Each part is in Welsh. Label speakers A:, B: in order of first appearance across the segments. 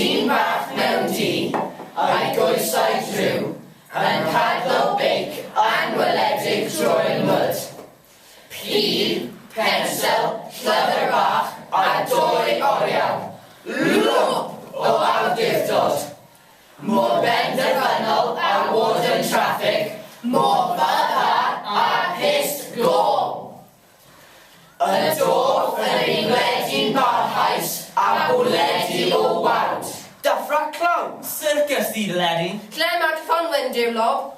A: dyn bach mewn du, a'i goesau driw, yn padlo beic anweledig drwy'r mwd. Pib, pensel, llyfr bach a dwy oriawr. Lwmp o awdurdod. Mor benderfynol â warden traffig, mor fyddar â pyst gôl. Y dorf yn ei ledu'n barhaus a bwledi o wawd.
B: Dathra clown!
C: Circus di Leri.
D: Lle mae Cyffonwen, Duw lob?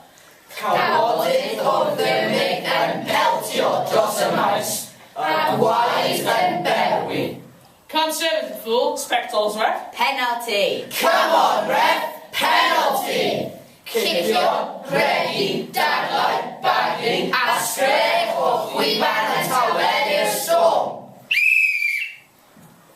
A: Cawodydd o ddirmyg yn peltio dros y maes, a gwaed yn berwi.
E: Can't serve it, fool. Spectols, ref.
F: Penalty!
A: Come on, ref! Penalty! Cicio, regi, dadlau, baglu a sgrech o chwiban yn tawelu'r storm.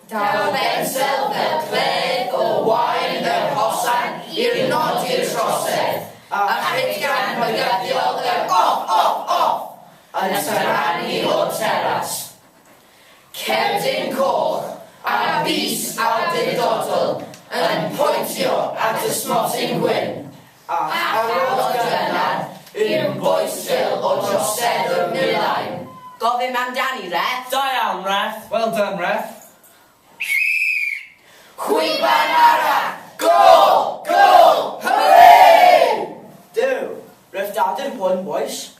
A: Daw bensel fel cledd o waed yr hosan i'r nodi'r trosedd, a chitgan mygyddiol yr off, off, off yn taranu o'r teras. Cerdyn coch a bys awdurdodol yn pwyntio at y smotyn gwyn, a chawod gynnar yw'n bwystfil o droseddwr milain.
F: Gofyn amdani, ref.
C: Da iawn, ref.
B: Well done, ref.
A: Chwiban arall! Gôl! Gôl! Hooray!
B: Duw, ref dadyn hwn, boys.